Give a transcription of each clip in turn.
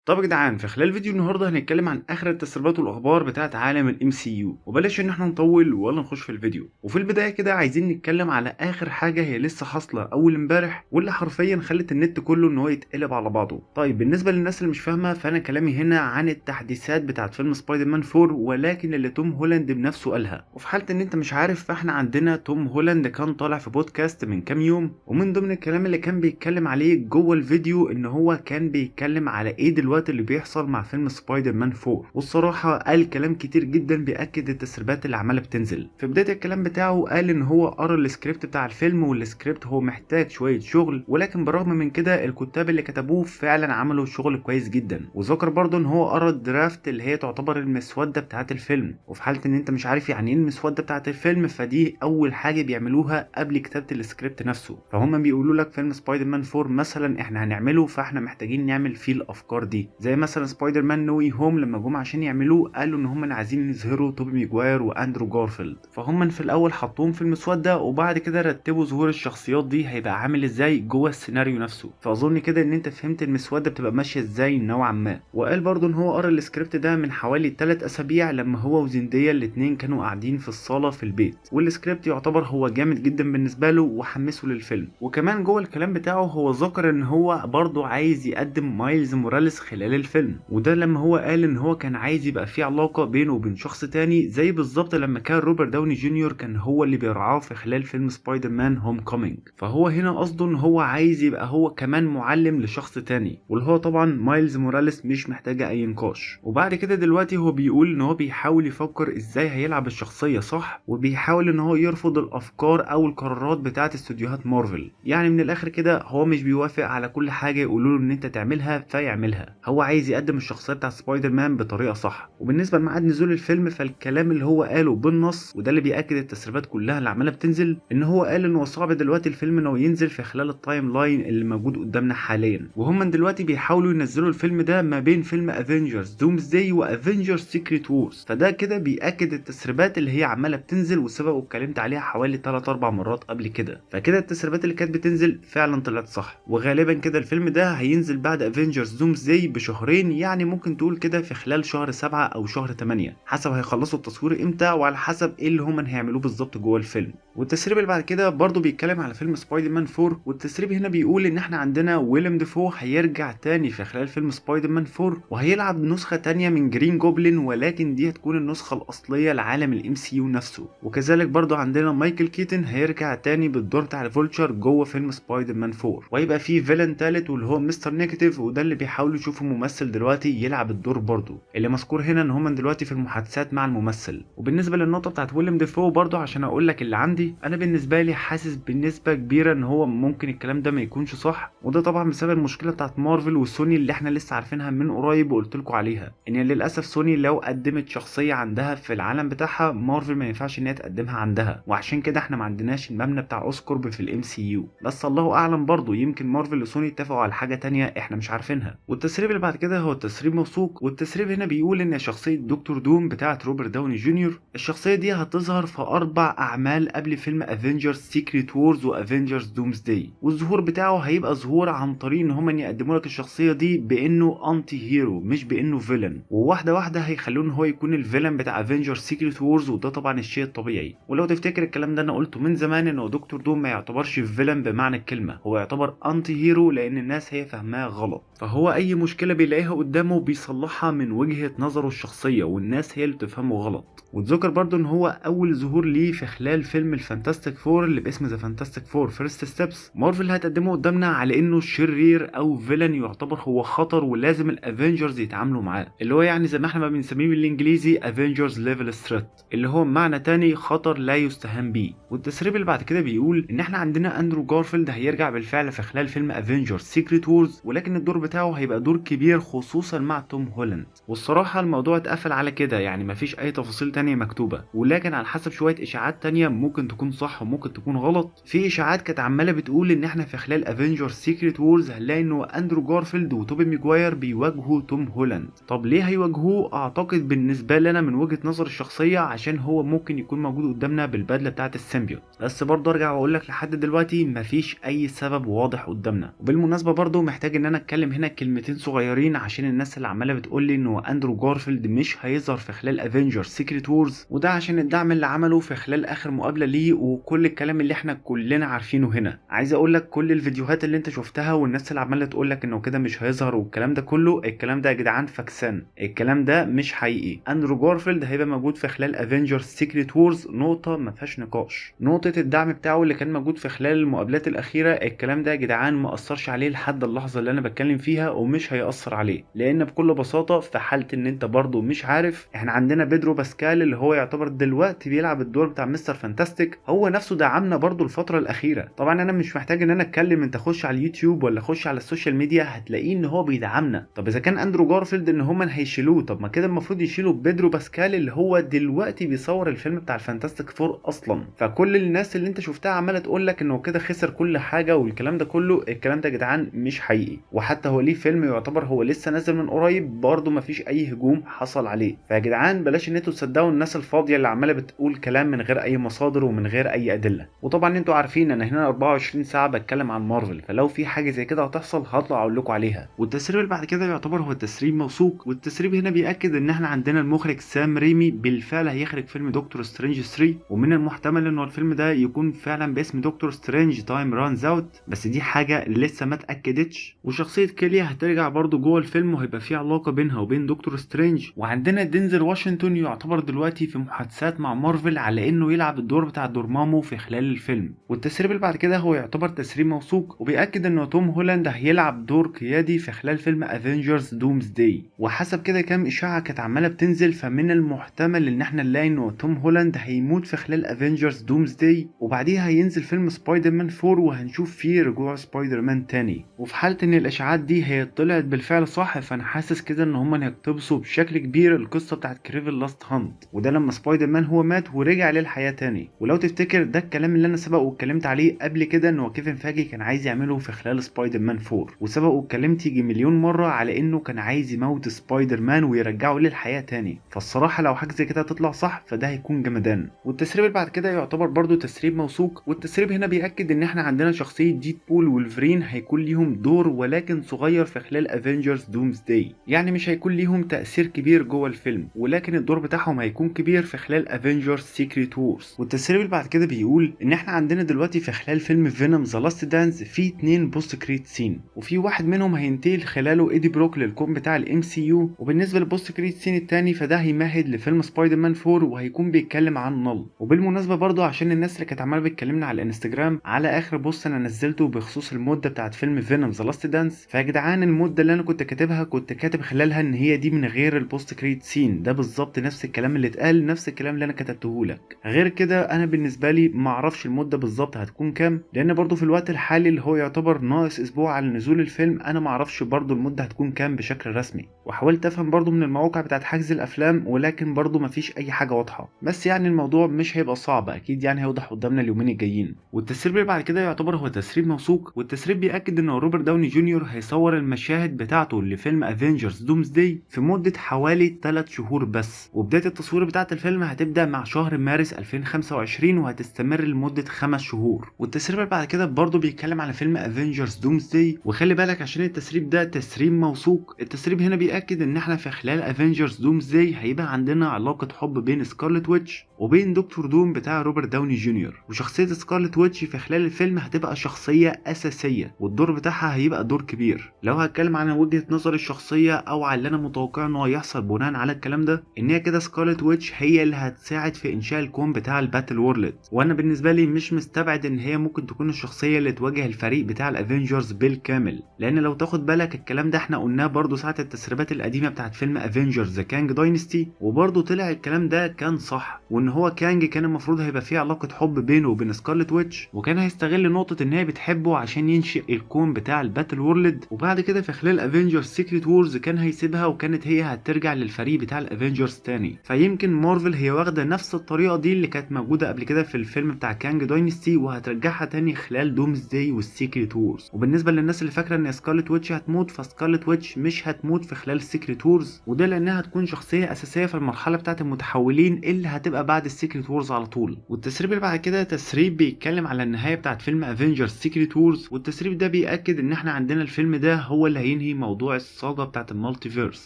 طب يا جدعان، في خلال فيديو النهارده هنتكلم عن اخر التسريبات والاخبار بتاعه عالم ال MCU، وبلاش ان احنا نطول ولا نخش في الفيديو. وفي البداية كده عايزين نتكلم على اخر حاجة هي لسه حاصله اول امبارح، واللي حرفيا خلت النت كله ان هو يتقلب على بعضه. طيب بالنسبة للناس اللي مش فاهمه، فانا كلامي هنا عن التحديثات بتاعه فيلم سبايدر مان 4، ولكن اللي توم هولاند بنفسه قالها. وفي حاله ان انت مش عارف، فاحنا عندنا توم هولاند كان طالع في بودكاست من كام يوم، ومن ضمن الكلام اللي كان بيتكلم عليه جوه الفيديو ان هو كان بيتكلم على ايه دلوقتي اللي بيحصل مع فيلم سبايدر مان 4. والصراحة قال كلام كتير جدا بيأكد التسريبات اللي عماله بتنزل. في بداية الكلام بتاعه قال ان هو قرا السكريبت بتاع الفيلم، والسكريبت هو محتاج شوية شغل، ولكن بالرغم من كده الكتاب اللي كتبوه فعلا عملوا شغل كويس جدا. وذكر برضه ان هو قرا ال draft اللي هي تعتبر المسوده بتاعه الفيلم. وفي حاله ان انت مش عارف يعني ايه المسوده بتاعه الفيلم، فدي اول حاجة بيعملوها قبل كتابه السكريبت نفسه. فهم بيقولوا لك فيلم سبايدر مان 4 مثلا احنا هنعمله، فاحنا محتاجين نعمل فيه الافكار دي، زي مثلا سبايدر مان No Way Home لما جم عشان يعملوه قالوا ان هم عايزين يظهروا توبي ماجواير واندرو جارفيلد، فهم في الاول حطوهم في المسوده، وبعد كده رتبوا ظهور الشخصيات دي هيبقى عامل ازاي جوه السيناريو نفسه. فاظن كده ان انت فهمت المسوده بتبقى ماشية ازاي نوعا ما. وقال برضو ان هو قرا السكريبت ده من حوالي 3 اسابيع لما هو وزندية الاتنين كانوا قاعدين في الصاله في البيت، والسكريبت يعتبر هو جامد جدا بالنسبة له وحمسه للفيلم. وكمان جوه الكلام بتاعه هو ذكر ان هو برضو عايز يقدم مايلز موراليس خلال الفيلم، وده لما هو قال ان هو كان عايز يبقى في علاقة بينه وبين شخص تاني، زي بالظبط لما كان روبرت داوني جونيور كان هو اللي بيرعاه في خلال فيلم سبايدر مان Homecoming. فهو هنا قصده ان هو عايز يبقى هو كمان معلم لشخص تاني، واللي هو طبعا مايلز موراليس مش محتاجه اي نقاش. وبعد كده دلوقتي هو بيقول ان هو بيحاول يفكر ازاي هيلعب الشخصية صح، وبيحاول ان هو يرفض الافكار او القرارات بتاعه استوديوهات مارفل. يعني من الاخر كده هو مش بيوافق على كل حاجة يقولوا له ان انت تعملها فيعملها، هو عايز يقدم الشخصية بتاعت سبايدر مان بطريقة صح. وبالنسبة لميعاد نزول الفيلم، فالكلام اللي هو قاله بالنص، وده اللي بياكد التسريبات كلها اللي عماله بتنزل، ان هو قال ان هو صعب دلوقتي الفيلم انه ينزل في خلال ال timeline اللي موجود قدامنا حاليا، وهم دلوقتي بيحاولوا ينزلوا الفيلم ده ما بين فيلم Avengers Doomsday و Avengers Secret Wars. فده كده بياكد التسريبات اللي هي عماله بتنزل، وسبق واتكلمت عليها حوالي 3 4 مرات قبل كده. فكده التسريبات اللي كانت بتنزل فعلا طلعت صح، وغالبا كده الفيلم ده هينزل بعد Avengers Doomsday بشهرين، يعني ممكن تقول كده في خلال شهر 7 او شهر 8، حسب هيخلصوا التصوير امتى وعلى حسب ايه اللي هم هيعملوه بالظبط جوه الفيلم. والتسريب اللي بعد كده برضو بيتكلم على فيلم سبايدر مان 4، والتسريب هنا بيقول ان احنا عندنا ويليم ديفو هيرجع تاني في خلال فيلم سبايدر مان 4، وهيلعب نسخة تانية من جرين جوبلين، ولكن دي هتكون النسخة الأصلية لعالم ال MCU نفسه. وكذلك برضو عندنا مايكل كيتن هيرجع تاني بالدور بتاع الفولتشر جوه فيلم سبايدر مان 4، وهيبقى فيه villain تالت واللي هو مستر نيجاتيف، وده اللي بيحاولوا يشوفوا ممثل دلوقتي يلعب الدور برضو، اللي مذكور هنا ان هم دلوقتي في المحادثات مع الممثل. وبالنسبة للنقطة بتاعت ويليم ديفو برضو عشان اقول لك اللي عندي، انا بالنسبة لي حاسس بنسبة كبيرة ان هو ممكن الكلام ده ما يكونش صح، وده طبعا بسبب المشكلة بتاعت مارفل وسوني اللي احنا لسه عارفينها من قريب وقلت لكم عليها، ان للاسف سوني لو قدمت شخصية عندها في العالم بتاعها مارفل ما ينفعش ان هي تقدمها عندها، وعشان كده احنا ما عندناش المبنى بتاع Oscorp في ال MCU. بس الله اعلم برضو، يمكن مارفل وسوني اتفقوا على حاجة تانية احنا مش عارفينها. والتسريب اللي بعد كده هو التسريب موثوق، والتسريب هنا بيقول ان شخصية دكتور دوم بتاعه روبرت داوني جونيور، الشخصية دي هتظهر في 4 اعمال قبل فيلم Avengers Secret Wars و Avengers Doomsday، والظهور بتاعه هيبقى ظهور عن طريق ان هم يقدموا لك الشخصية دي بانه anti hero مش بانه villain، وواحدة واحدة هيخلوه ان هو يكون ال villain بتاع Avengers Secret Wars، وده طبعا الشيء الطبيعي. ولو تفتكر الكلام ده انا قلته من زمان ان دكتور دوم ما يعتبرش villain بمعنى الكلمة، هو يعتبر anti hero لان الناس هي فاهماه غلط، فهو اي مشكلة بيلاقيها قدامه بيصلحها من وجهه نظره الشخصية، والناس هي اللي بتفهمه غلط. وتذكر برضو ان هو اول ظهور ليه في خلال فيلم ال Fantastic Four اللي باسم The Fantastic Four First Steps، مارفل هتقدمه قدامنا على انه شرير او villain يعتبر هو خطر ولازم ال Avengers يتعاملوا معاه، اللي هو يعني زي ما احنا ما بنسميه بالانجليزي Avengers level threat، اللي هو معنى تاني خطر لا يستهان بيه. والتسريب اللي بعد كده بيقول ان احنا عندنا اندرو جارفيلد هيرجع بالفعل في خلال فيلم Avengers Secret Wars، ولكن الدور بتاعه هيبقى دور كبير خصوصا مع توم هولاند. والصراحة الموضوع اتقفل على كده، يعني مفيش اي تفاصيل تانية مكتوبة، ولكن على حسب شوية اشاعات تانية ممكن تكون صح وممكن تكون غلط. في اشاعات كانت عماله بتقول ان احنا في خلال Avengers Secret Wars هنلاقي انه اندرو جارفيلد وتوبي ماجواير بيواجهوا توم هولاند. طب ليه هيواجهوه؟ اعتقد بالنسبة لنا من وجهه نظر الشخصية عشان هو ممكن يكون موجود قدامنا بالبدله بتاعه ال symbiote، بس برضه ارجع واقول لك لحد دلوقتي مفيش اي سبب واضح قدامنا. وبالمناسبة برضه محتاج ان انا اتكلم هنا كلمتين صغيرين صغيرين عشان الناس اللي عماله بتقول لي انه اندرو جارفيلد مش هيظهر في خلال Avengers Secret Wars، وده عشان الدعم اللي عمله في خلال اخر مقابله ليه وكل الكلام اللي احنا كلنا عارفينه. هنا عايز اقول لك كل الفيديوهات اللي انت شفتها والناس اللي عماله تقول لك انه كده مش هيظهر والكلام ده كله، الكلام ده يا جدعان فاكسان، الكلام ده مش حقيقي. اندرو جارفيلد هيبقى موجود في خلال Avengers Secret Wars، نقطة ما فيهاش نقاش. نقطة الدعم بتاعه اللي كان موجود في خلال المقابلات الاخيرة، الكلام ده يا جدعان ما اثرش عليه لحد اللحظة اللي انا بتكلم فيها ومش هيأثر عليه، لان بكل بساطة في حاله ان انت برضو مش عارف، احنا عندنا بيدرو باسكال اللي هو يعتبر دلوقتي بيلعب الدور بتاع Mister Fantastic، هو نفسه دعمنا برضو الفترة الاخيرة. طبعا انا مش محتاج ان انا اتكلم، انت خش على اليوتيوب ولا خش على ال social media هتلاقيه ان هو بيدعمنا. طب اذا كان اندرو جارفيلد ان هما هيشيلوه، طب ما كده المفروض يشيلوا بيدرو باسكال اللي هو دلوقتي بيصور الفيلم بتاع ال Fantastic Four اصلا. فكل الناس اللي انت شفتها عماله تقول لك انه كده خسر كل حاجة والكلام ده كله، الكلام ده يا جدعان مش حقيقي. وحتى هو ليه فيلم يعتبر هو لسه نازل من قريب برضه مفيش اي هجوم حصل عليه. فيا جدعان بلاش ان انتوا تصدقوا الناس الفاضيه اللي عماله بتقول كلام من غير اي مصادر ومن غير اي ادلة. وطبعا انتوا عارفين انا هنا 24 ساعة بتكلم عن مارفل، فلو في حاجة زي كده هتحصل هطلع اقول لكم عليها. والتسريب اللي بعد كده يعتبر هو تسريب موثوق، والتسريب هنا بيأكد ان احنا عندنا المخرج سام ريمي بالفعل هيخرج فيلم دكتور سترينج 3، ومن المحتمل انه الفيلم ده يكون فعلا باسم Doctor Strange Time Runs Out، بس دي حاجة لسه ما اتاكدتش. وشخصية كيليا هترجع برضو جوه الفيلم وهيبقى في علاقة بينها وبين دكتور سترينج. وعندنا دينزل واشنطن يعتبر دلوقتي في محادثات مع مارفل على انه يلعب الدور بتاع دورمامو في خلال الفيلم. والتسريب اللي بعد كده هو يعتبر تسريب موثوق وبيأكد انه توم هولاند هيلعب دور قيادي في خلال فيلم Avengers Doomsday. وحسب كده كام اشاعة كانت عماله بتنزل، فمن المحتمل ان احنا نلاقي انه توم هولاند هيموت في خلال Avengers Doomsday، وبعديها هينزل فيلم سبايدر مان 4 وهنشوف فيه رجوع سبايدر مان تاني. وفي حاله ان الاشاعات دي هي طلعت بالفعل صح، فانا حاسس كده ان هم هيقتبسوا بشكل كبير القصة بتاعت Kraven Last Hunt، وده لما سبايدر مان هو مات ورجع للحياة تاني. ولو تفتكر ده الكلام اللي انا سبق واتكلمت عليه قبل كده ان هو كيفن فاجي كان عايز يعمله في خلال سبايدر مان 4، وسبق واتكلمت يجي مليون مرة على انه كان عايز يموت سبايدر مان ويرجعه للحياة تاني. فالصراحه لو حاجة زي كده تطلع صح فده هيكون جمدان. والتسريب اللي بعد كده يعتبر برضو تسريب موثوق، والتسريب هنا بيأكد ان احنا عندنا شخصية ديدبول وولفرين هيكون ليهم دور ولكن صغير في خلال Avengers Doomsday، يعني مش هيكون ليهم تأثير كبير جوه الفيلم، ولكن الدور بتاعهم هيكون كبير في خلال Avengers Secret Wars. والتسريب اللي بعد كده بيقول ان احنا عندنا دلوقتي في خلال فيلم Venom The Last Dance في 2 post credit scene، وفي واحد منهم هينتقل خلاله ايدي بروك للكون بتاع ال MCU. وبالنسبة لل post credit scene التاني فده هيمهد لفيلم سبايدر مان 4 وهيكون بيتكلم عن Knull. وبالمناسبة برضو عشان الناس اللي كانت عماله بتكلمنا على الانستجرام على اخر post انا نزلته بخصوص المدة بتاعت فيلم Venom The Last Dance، فيا جدعان المدة اللي انا كنت كاتبها كنت كاتب خلالها ان هي دي من غير ال post credit scene، ده بالظبط نفس الكلام اللي اتقال، نفس الكلام اللي انا كتبته لك. غير كده انا بالنسبة لي ما اعرفش المدة بالظبط هتكون كام، لان برضو في الوقت الحالي اللي هو يعتبر ناقص اسبوع على نزول الفيلم انا ما اعرفش برضو المدة هتكون كام بشكل رسمي. وحاولت افهم برضو من المواقع بتاعت حجز الافلام ولكن برضو مفيش اي حاجة واضحة، بس يعني الموضوع مش هيبقى صعب اكيد، يعني هيوضح قدامنا اليومين الجايين. والتسريب اللي بعد كده يعتبر هو تسريب موثوق، والتسريب بيأكد ان روبرت داوني جونيور هيصور المشاهد بتاعته لفيلم Avengers Doomsday في مده حوالي 3 شهور بس، وبداية التصوير بتاعه الفيلم هتبدا مع شهر مارس 2025 وهتستمر لمدة 5 شهور. والتسريب اللي بعد كده برضه بيتكلم على فيلم Avengers Doomsday، وخلي بالك عشان التسريب ده تسريب موثوق. التسريب هنا بيأكد ان احنا في خلال Avengers Doomsday هيبقى عندنا علاقة حب بين Scarlet Witch وبين دكتور دوم بتاع روبرت داوني جونيور، وشخصية Scarlet Witch في خلال الفيلم هتبقى شخصية اساسية والدور بتاعها هيبقى دور كبير. لو هتكلم عن وجهه نظري الشخصية او على اللي انا متوقع انه هيحصل بناء على الكلام ده، ان هي كده Scarlet Witch هي اللي هتساعد في انشاء الكون بتاع ال Battleworld، وانا بالنسبة لي مش مستبعد ان هي ممكن تكون الشخصية اللي تواجه الفريق بتاع ال Avengers بالكامل، لان لو تاخد بالك الكلام ده احنا قلناه برضو ساعة التسريبات القديمة بتاعت فيلم Avengers The Kang Dynasty، وبرضو طلع الكلام ده كان صح، وان هو كانج كان المفروض هيبقى فيه علاقة حب بينه وبين Scarlet Witch، وكان هيستغل نقطة ان هي بتحبه عشان ينشئ الكون بتاع ال Battleworld، وبعد كده في خلال Avengers Secret Wars كان هيسيبها وكانت هي هترجع للفريق بتاع ال Avengers تاني. فيمكن مارفل هي واخده نفس الطريقة دي اللي كانت موجودة قبل كده في الفيلم بتاع Kang Dynasty وهترجعها تاني خلال Doomsday وال Secret Wars. وبالنسبة للناس اللي فاكره ان Scarlet Witch هتموت، ف Scarlet Witch مش هتموت في خلال Secret Wars، وده لانها هتكون شخصية اساسية في المرحلة بتاعه المتحولين اللي هتبقى بعد ال Secret Wars على طول. والتسريب اللي بعد كده تسريب بيتكلم على النهاية بتاعه فيلم Avengers Secret Wars، والتسريب ده بيأكد ان احنا عندنا الفيلم ده هو اللي هينهي تنهي موضوع ال saga بتاعت ال multiverse.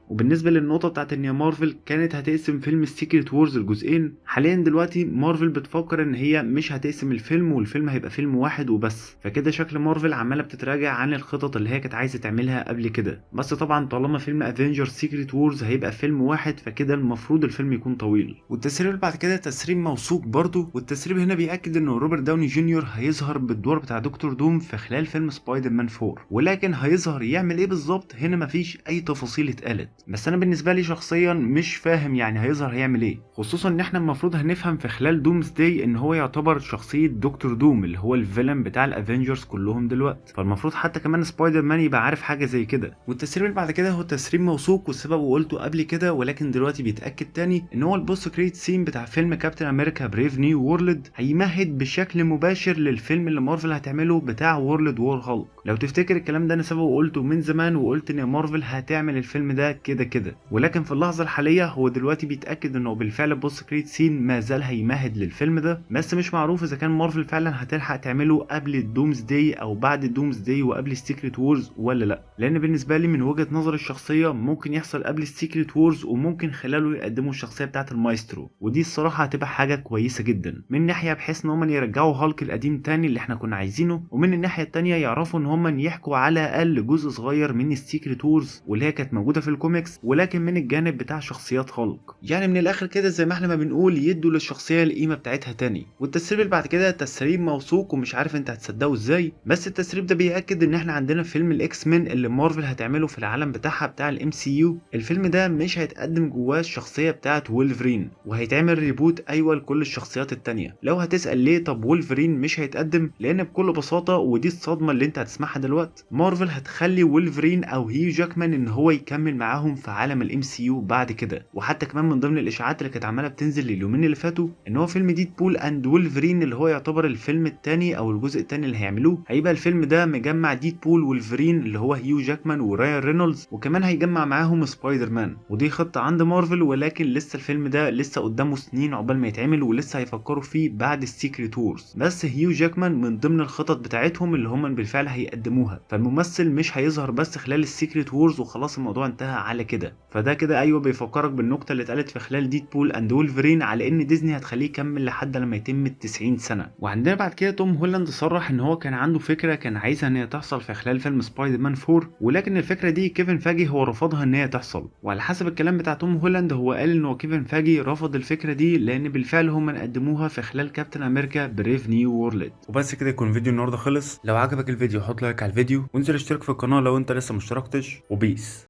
وبالنسبة للنقطة بتاعت ان مارفل كانت هتقسم فيلم ال Secret Wars لجزئين، حاليا دلوقتي مارفل بتفكر ان هي مش هتقسم الفيلم والفيلم هيبقى فيلم واحد وبس. فكده شكل مارفل عماله بتتراجع عن الخطط اللي هي كانت عايزه تعملها قبل كده. بس طبعا طالما فيلم Avengers Secret Wars هيبقى فيلم واحد فكده المفروض الفيلم يكون طويل. والتسريب اللي بعد كده تسريب موثوق برضه، والتسريب هنا بيأكد ان روبرت داوني جونيور هيظهر بالدور بتاع دكتور دوم في خلال فيلم سبايدر مان 4، ولكن هيظهر يعمل ايه بالظبط هنا مفيش اي تفاصيل اتقالت. بس انا بالنسبة لي شخصيا مش فاهم يعني هيظهر هيعمل ايه، خصوصا ان احنا المفروض هنفهم في خلال Doomsday ان هو يعتبر شخصية دكتور دوم اللي هو ال villain بتاع ال Avengers كلهم دلوقتي، فالمفروض حتى كمان سبايدر مان يبقى عارف حاجة زي كده. والتسريب اللي بعد كده هو تسريب موثوق والسبب وقلته قبل كده ولكن دلوقتي بيتاكد تاني، ان هو ال post credit scene بتاع فيلم Captain America Brave New World هيمهد بشكل مباشر للفيلم اللي مارفل هتعمله بتاع World War Hulk. لو تفتكر الكلام ده انا سبق وقلته من زمان وقلت ان مارفل هتعمل الفيلم ده كده كده، ولكن في اللحظة الحالية هو دلوقتي بيتاكد انه بالفعل post credit scene ما زال هيمهد للفيلم ده، بس مش معروف اذا كان مارفل فعلا هتلحق تعمله قبل ال Doomsday او بعد ال Doomsday وقبل ال Secret Wars ولا لا. لان بالنسبة لي من وجهه نظري الشخصية ممكن يحصل قبل ال Secret Wars وممكن خلاله يقدموا الشخصية بتاعه المايسترو، ودي الصراحة هتبقى حاجة كويسة جدا من ناحية بحيث ان هم يرجعوا هالك القديم تاني اللي احنا كنا عايزينه، ومن الناحية التانية يعرفوا ان هم يحكوا على الاقل جزء صغير من ال Secret Wars واللي هي كانت موجودة في الكوميكس، ولكن من الجانب بتاع شخصيات هالك. يعني من الاخر كده زي ما احنا ما بنقول يدوا للشخصية القيمة بتاعتها تاني. والتسريب اللي بعد كده تسريب موثوق ومش عارف انت هتصدقه ازاي، بس التسريب ده بيأكد ان احنا عندنا فيلم ال X-Men اللي مارفل هتعمله في العالم بتاعها بتاع ال MCU. الفيلم ده مش هيتقدم جواه الشخصية بتاعت وولفرين، وهيتعمل reboot ايوه لكل الشخصيات التانية. لو هتسأل ليه طب وولفرين مش هيتقدم، لان بكل بساطة ودي الصدمة اللي انت هتسمعها دلوقتي، مارفل هتخلي وولفرين او هيو جاكمان ان هو يكمل معاهم في عالم ال MCU بعد كده. وحتى كمان من ضمن الاشاعات اللي كانت عماله بتنزل اليومين اللي فاتوا ان هو فيلم Deadpool and Wolverine اللي هو يعتبر الفيلم الثاني او الجزء الثاني اللي هيعملوه، هيبقى الفيلم ده مجمع ديدبول وولفرين اللي هو هيو جاكمان ورايان رينولدز، وكمان هيجمع معاهم سبايدر مان. ودي خطه عند مارفل، ولكن لسه الفيلم ده لسه قدامه سنين عقبال ما يتعمل ولسه هيفكروا فيه بعد ال Secret Wars. بس هيو جاكمان من ضمن الخطط بتاعتهم اللي هم بالفعل هيقدموها، فالممثل مش هيظهر بس خلال ال Secret Wars وخلاص الموضوع انتهى على كده. فده كده ايوه بيفكرك بالنكته اللي اتقالت في خلال Deadpool and Wolverine على ان ديزني هتخليه يكمل لحد لما يتم ال 90 سنة. وعندنا بعد كده توم هولاند صرح ان هو كان عنده فكرة كان عايزها ان هي تحصل في خلال فيلم سبايدر مان 4، ولكن الفكرة دي كيفن فاجي هو رفضها ان هي تحصل. وعلى حسب الكلام بتاع توم هولاند هو قال ان هو كيفن فاجي رفض الفكرة دي لان بالفعل هم قدموها في خلال Captain America Brave New World. وبس كده يكون فيديو النهارده خلص. لو عجبك الفيديو حط like على الفيديو وانزل اشترك في القناة لو انت لسه مشتركتش، و peace.